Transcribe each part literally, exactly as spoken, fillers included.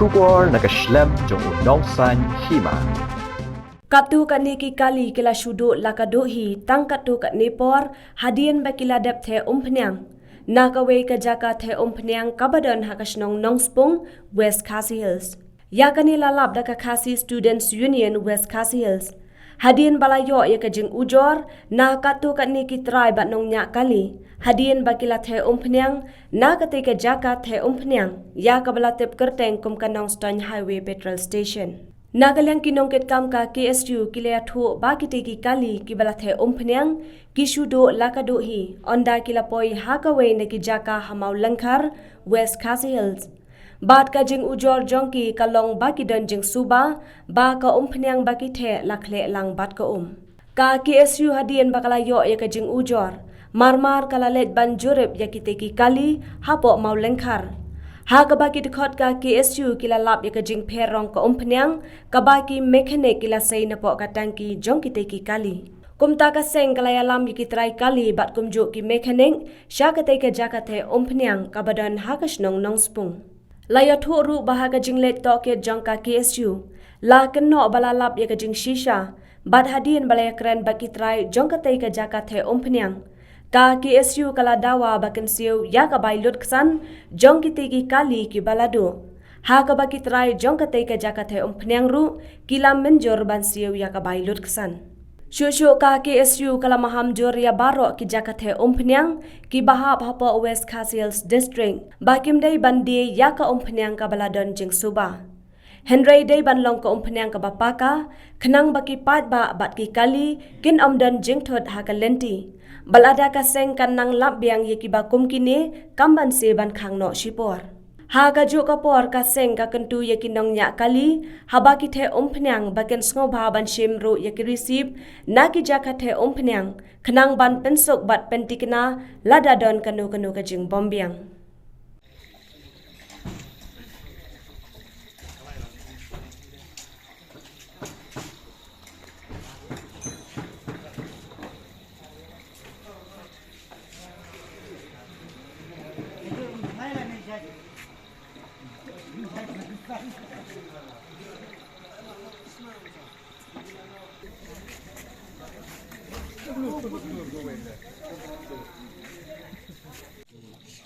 Khubor na ka shlem jong u nongsan hima. Katto katne ki kali ki la shu duh la ka duh hi tang katto katne por hadien ba ki la dep theh umphniang na kawei ka jaka theh umphniang kaba don ha ka shnong Nongspung, West Khasi Hills. Ïa kane la lap da ka Khasi Students Union West Khasi Hills. Hadien ba la ïoh ïa ka jingujor na katto katne ki trai bad nongñiah kali hadien ba ki la theh umphniang na katei ka jaka theh umphniang ïa kaba la tip kyrteng kum ka Nongstoiñ Highway Petrol Station. Na ka liang ki nongkitkam ka K S U ki la ïathuh ba kitei ki kali kiba la theh umphniang ki shu duh la ka duh hi ynda ki la poi ha kawei na ki jaka ha Mawlyngkhar, West Khasi Hills. Bad ka jingujor jong ki ka long ba ki don jingsuba ba ka umphniang ba ki theh la khleh lang bad ka um. Ka K S U hadien ba ka la ïoh ïa ka jingujor, marmar ka la leit ban jurip ïa kitei ki kali hapoh Mawlyngkhar. Ha kaba ki dkhot ka K S U ki la lap ïa ka jingpher rong ka umphniang kaba ki mechanic ki la sei napoh ka tangki jong kitei ki kali. Kumta ka seng ka la ïalam ïa ki trai kali bad kumjuh ki mechanic sha katei ka jaka theh umphniang kaba don ha ka shnong Nongspung. La ïathuh ruh ba ha ka jingleit tohkit jong ka K S U la kynnoh ba la lap ïa ka jingshisha bad hadien ba la ïakren bad ki trai jong katei ka jaka theh umphniang, ka K S U ka la dawa ba kin siew ïa ka bai lut ksan jong kitei ki kali kiba la duh. Ha kaba ki trai jong katei ka jaka theh umphniang ruh ki la mynjur ban siew ïa ka bai lut ksan. Shuh shuh ka K S U ka la maham jur ïa baroh ki jaka theh umphniang kiba hap hapoh West Khasi Hills District ba kim dei ban die ïa ka umphniang kaba la don jingsuba. Hynrei dei ban long ka umphniang kaba paka khnang ba ki paidbah bad ki kali kin ym don jingthut ha ka lynti. Ba lada ka seng kan nang lap biang ïa kiba kum kine kam banse ban khang noh shipor. Ha kajuh ka por ka seng ka kyntu ïa ki nongñiah kali haba ki theh umphniang ba kin sngewbha ban shim ruh ïa ki receipt na ki jaka theh umphniang khnang ban pynsuk bad pyntikna lada don kano kano ka jingbymbiang.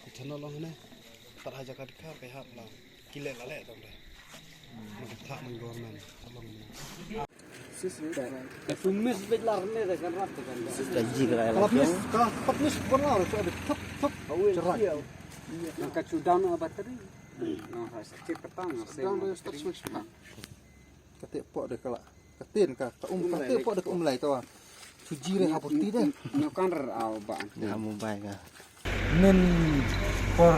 Ki thano long ne, pat ha jaka dikha kai hap la, ki leh la leh tong de. Nang thak nang government, tolong ne. Ka sumis bej lar ne da kan rat da kan. Ka ji ka la. Ka pis, ka pis pon la, so ada thuk, thuk. Cerai. Nang ka cudam na bateri. Nang ha sakit petang, nang. Cudam da start smash pa. Kate pok de kala. Katin ka, ka um, kate pok de ka um lai ka wa. Suji re ha poti de. No kan ra au ba. Ya mobile ka. Nin por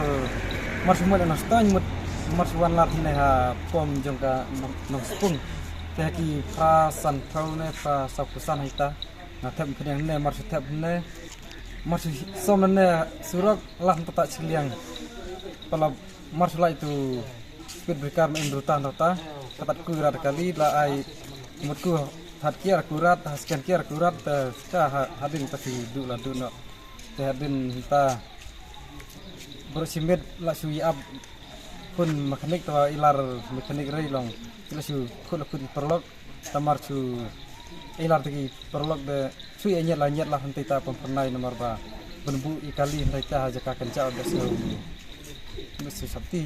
mar shu mut na stang mut mar shu wan lat ne ha pom jong ka Nong, Nongspung. Te ki phra san thau ne phra saw phew san hita. Nga thep phniang ne mar shu thep ne. Mar shu som ne surok lah pata chiliang. Pala mar shu lai tu speed breaker ma in ruta nota. Katat ku rat kali la ai mut ku hat kiar kurat, ha scan kiar kurat, te ka ha-, hadin ta si du la du no. Te hadin ta bro simet la shu i ap pun mekanik ta ilar mekanik rei long. La shu khut la khut i perlok. Tamar chu ilar tiki perlok de chu ya nyet la nyet la henti ta pempernai namar ba benbu i kali henti ta ha jaka kenca de su, de su sakti.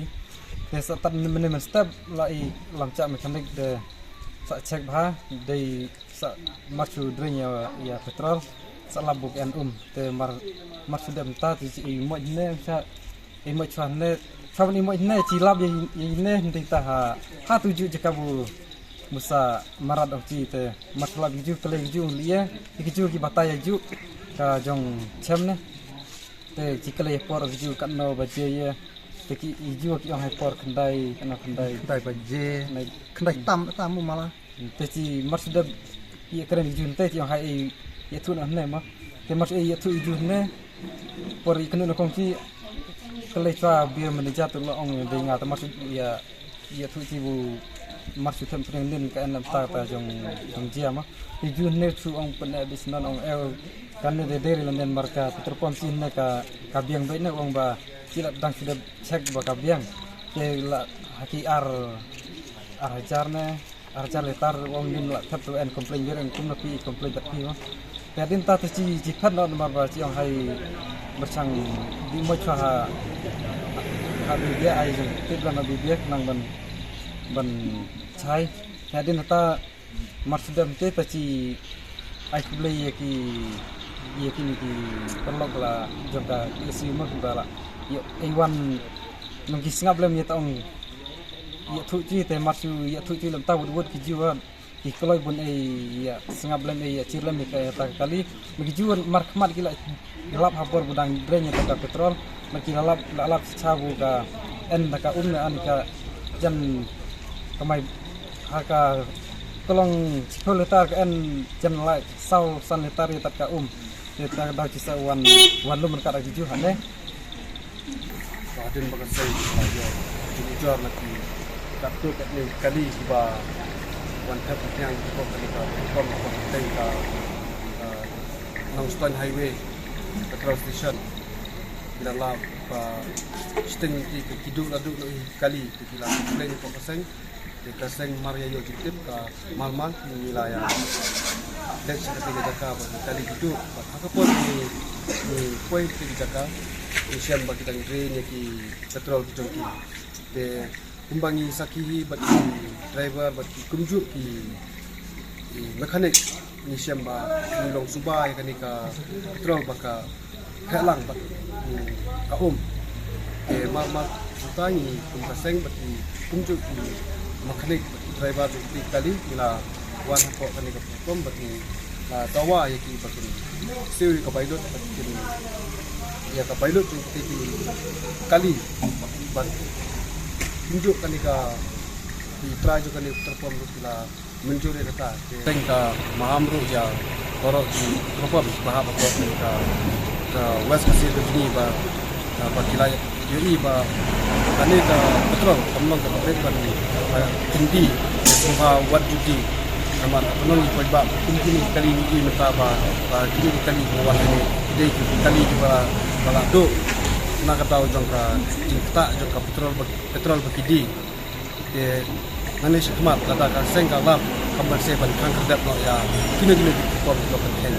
De sa tat mene men step la i lamcha mekanik de sa check bha de sa mar chu drain ya, ya petrol sa la buk en um. Te mar, mar chu dem ta ti i mo ne sa i mo chwa ne, chwa i mo ne chi lap i, i ne henti ta ha, ha tu ju jaka bu musa marat ong chi te mar chu lap ju kale ju li ye, i ju ki batai ju ka jong chem ne. Te chi kale por ju ka no ba je ye. Te ki i ju ki ong hai por khandai, ka no khandai. Khandai ba je. Khandai tam, tam mu mala. Te chi mar shu dep ïa kren ïa jun te chi ong hai ïa thu na ne ma. Te mar shu ïa thu ïa jun ne. Por ïa kanu na kong chi kale chwa beer manager tu la ong de nga te mar shu ïa, ïa thu chi bu mar shu them pring nin ka en lam ta ta jong, jong jia ma. Ïa jun ne thu ong pen ne bis non ong el kan ne de de la nen mar ka petrol pump chi ne ka, ka biang be ne ong ba chi la dang shu dep check ba ka biang. Te la Ha ki ar, ar hajar ne, ar hajar litar ong ngin la thep to en complain wir en kum na phi complain bad phi mo. Te hadien ta te chi chi phet noh namar ba chi ong hai myrchang di mo chwa ha ha bibia ai jong tip la na bibia nang ban ban chai. Te hadien ta Mar shu dem te ta chi ai khublei ïa ki ïa kine ki paralok la jong ka K S U mo kiba la ïa ai wan nong ki sngap lem ïa ta ong ïa thuh chi te mar shu ïa thuh chi lem ta wut wut ki ju wan ki kloi bun ei ïa sngap lem ei ïa chir lem ïa ka ïa ta ka kali ma ki ju wan mar khmat ki la lap ha por ba dang dren ïa ta ka petrol. Ma ki la lap la lap cha bu ka en da ka um ne an ka jan kamai ha ka klong chiphew litar ka en jan lai saw san litar ïa ta ka um. Ïa ta ka dau chi sa wan wan lum ka da ki ju ha ne. Ka hadien ba ka seng ka ïa ki jor na ki ka tu ka ni kali kiba wan thep ka tiang ki ko ka ni ka kom ko ka teng ka Nongstoiñ Highway Petrol Station. Ki la lap ba sting ki ki duh la duh noh ïa ki kali te ki la complain ïa ka seng. Te ka seng mar ïa ïoh jingtip ka mar mar ngi la ïa leit sha kata ka jaka ba ki kali ki duh ba ha ka por ngi ngi poi kata ka jaka ngi shem ba ki dang drain ïa ki petrol ki jong ki. Te kumba ngi sakhi hi bad ki driver bad ki kumjuh ki, ki mechanic ngi shem ba ngi long suba ïa kane ka petrol ba ka heh lang bad, mm, ka um. Te mar mar mynta ngi kum ka seng bad ki kumjuh ki mechanic bad ki driver bad ki kali ngi la wan hapoh kane ka platform bad ngi la dawa ïa ki ba kin siew ïa ka pilot bad kin ïa ka pilot jong ki kali bad kumjuh kane ka ki trai jong kane ka platform ruh ki la mynjur ïa kata. Te teng ka maham ruh ïa baroh ki propam ba hap hapoh ka, ka West Khasi Hills ni ba, ba ki la ïohi ba kane ka petrol kam long ka pabrik ban, ba kyndi sngewbha wat duty. Namar ka pynlong ïa paidbah kum kine ki kali ngi mynta ba, ba kine ki kali ba wan hangne dei ki kali kiba, ba la duh na ka daw jong ka jingktah jong ka petrol ba, petrol ba ki die. Te nangne shakhmat lada ka seng ka lap kam ban seh ban khang khyrdep noh ïa kino kino ki por ba kan khein.